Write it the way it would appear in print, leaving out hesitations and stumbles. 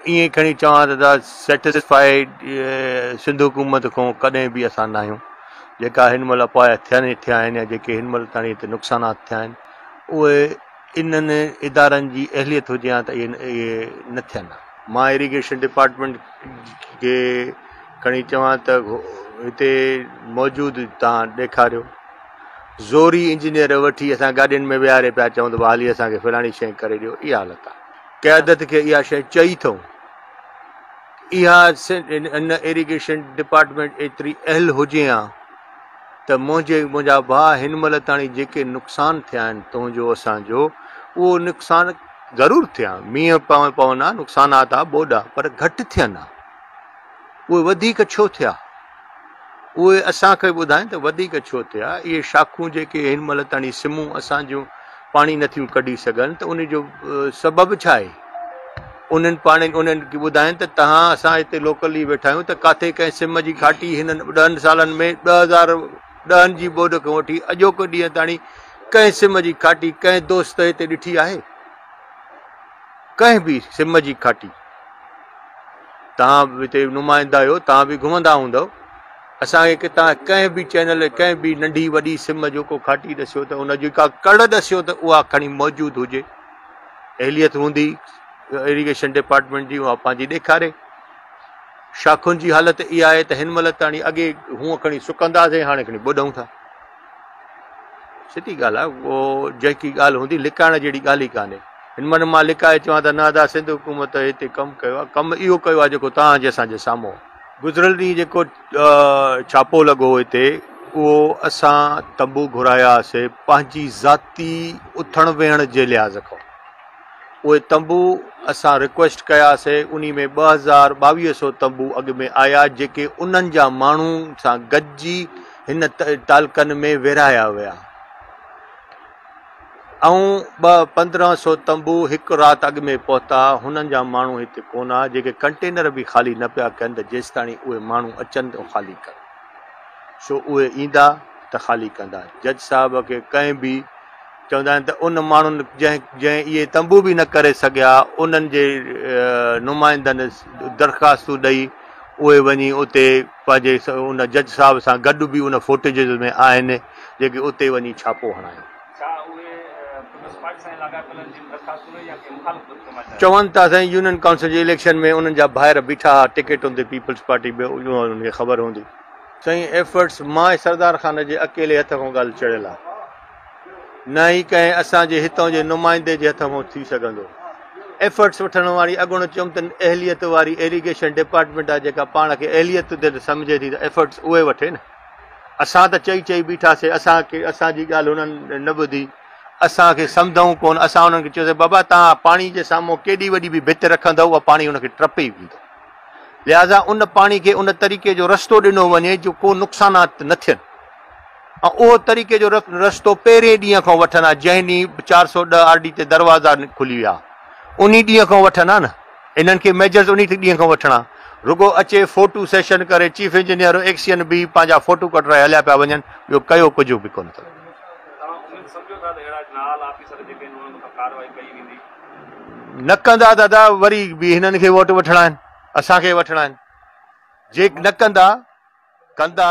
ائين کڻي چوان ته دادا سيٽسفائيڊ سنڌ حڪومت کان ڪڏهن به اسان نه آهيون. جيڪا هن مهل اپايا ٿين ٿيا آهن يا جيڪي هن مهل تاڻي هتي نقصانات ٿيا آهن اهي انهن ادارن جي اهليت هجي ها ته اهي نه ٿين ها. مان ايريگيشن ڊپارٽمينٽ کي کڻي چوان ته هتي موجود تان ڏيکاريو زوري انجنيئر وٺي اسان گاڏين ۾ ويهاري پيا چون ته هالي اسان کي فلاڻي شيء ڪري ڏيو اها حالت آهي. قيادت کي اها شيء چئي اٿئون اها ان ايريگيشن ڊپارٽمينٽ ايتري اهل هجي ها ته منهنجي منهنجا ڀاء هن مهل تاڻي جيڪي نقصان ٿيا آهن تنهنجو اسان جو اهو نقصان ضرور ٿيا مينهن پون ها نقصانات آ ٻوڏ آ پر گهٽ ٿين ها اهي وڌيڪ ڇو ٿيا؟ اهي اسان کي ٻڌائين ته وڌيڪ ڇو ٿيا؟ اهي شاخون جيڪي هن مهل تائين سمون اسان جون پاڻي نٿيون ڪڍي سگهن ته ان جو سبب ڇا آهي؟ انهن پاڻي انهن کي ٻڌائين ته توهان اسان هتي لوڪلي ويٺا آهيون ته ڪاٿي ڪنهن سم جي کاٽي هنن ڏهن سالن ۾ 2010 جي ٻوڏ کان وٺي اڄوڪي ڏينهن تائين ڪنهن سم جي کاٽي ڪنهن دوست هتي ڏٺي آهي؟ ڪنهن به سم جي کاٽي؟ توهان به هتي نمائندا آهيو توهان به گهمندا هوندؤ اسان کي ڪتان ڪنهن به چينل ڪنهن به ننڍي وڏي سم جو ڪو کاٽي ڏسيو ته ان جي ڪا ڪڙ ڏسيو ته اها کڻي موجود هجي اهليت هوندي ايريگيشن ڊپارٽمينٽ جي اها پنهنجي ڏيکاري شاخن جي حالت اها آهي ته هن مهل تاڻي اڳي هونء کڻي سڪنداسين هاڻي کڻي ٻڏون ٿا سڌي ڳالهه آهي اهو جيڪي ڳالهه هوندي لڪائڻ جهڙي ڳالهه ئي ڪانهي. هن مهل مان لڪائي چوان ته نه ادا سنڌ حڪومت هتي ڪم ڪيو آهي، ڪم اهو ڪيو آهي جيڪو توهان جي اسان جي سامهون آهي. گذريل ڏينهن جيڪو ڇاپو لڳو هتي اهو اسان تنبو گهرايا هئاسي پنهنجي ذاتي اٿڻ ويهڻ جي لحاظ کان. اهي تنبو اسان رڪويسٽ ڪياسي انهي ۾ 2000 22 سو تنبو اڳ ۾ آيا جيڪي انهن جا ماڻهو سان گڏجي هن تعلقن ۾ ورهايا ويا ۽ ٻه 15 سو تنبو هڪ رات اڳ ۾ پهتا هنن جا ماڻهو هتي ڪونه ها جيڪي ڪنٽينر به خالي نه پيا ڪن ته جيستاڻي اهي ماڻهو اچن ته خالي ڪن سو اهي ايندا ته خالي ڪندا جج صاحب کي ڪنهن به چوندا آهن ته ان ماڻهن جنهن جنهن اهي تنبو به نه ڪري سگهيا انهن جي نمائندن درخواستون ڏئي اهي وڃي اتي پنهنجي ان جج صاحب سان گڏ به ان فوٽيجز ۾ آهن جيڪي اتي وڃي ڇاپو هڻايو. ڇا اهي پيپلز پارٽي سان لاڳاپيل آهن جن درخواستون ڏئي يا ڪنهن مخالف ڌر جماعت جا آهن؟ چون ٿا سائين يونين ڪائونسل جي اليڪشن ۾ انهن جا ڀائر بيٺا ها ٽڪيٽن تي پيپلز پارٽي به اهو انهن کي خبر هوندي. سائين ايفرٽس مان ۽ سردار خان جي اڪيلي هٿ کان ڳالهه چڙهيل آ نه ئي ڪنهن اسان جي هتان جي نمائندي جي هٿ کان ٿي سگهندو. ايفرٽس وٺڻ واري اڳوڻو چيم ته اهليت واري ايريگيشن ڊپارٽمينٽ آ جيڪا پاڻ کي اهليت تي سمجهي ٿي ته ايفرٽس اهي وٺي نه اسان ته چئي چئي بيٺاسي اسان کي اسان جي ڳالهه هنن نه ٻڌي اسان کي سمجهون ڪون اسان انهن کي چيوسي بابا توهان پاڻي جي سامهون ڪيڏي وڏي به ڀت رکندؤ اها پاڻي ان کي ٽپي ويندو. لهٰذا ان پاڻي کي ان طريقي جو رستو ڏنو وڃي جو ڪو نقصانات نه ٿين ۽ اهو طريقي جو رستو پهرين ڏينهن کان وٺن ها جنهن ڏينهن 410 آر ڊي تي دروازا کلي ويا انهي ڏينهن کان وٺن ها نه انهن کي ميجرز انهي ڏينهن کان وٺڻا رڳو اچي فوٽو سيشن ڪري چيف انجنيئر ايڪسين به پنهنجا فوٽو ڪڍرائي هليا پيا وڃن ٻيو ڪيو ڪجهه به ڪونه اٿن. توهان اميد سمجهو ٿا ته اهڙا نااهل آفيسر جيڪي آهن انهن مٿان ڪارروائي ڪئي ويندي؟ نه ڪندا دادا وري به هنن کي ووٽ وٺڻا آهن اسان کي وٺڻا آهن جي نه ڪندا ڪندا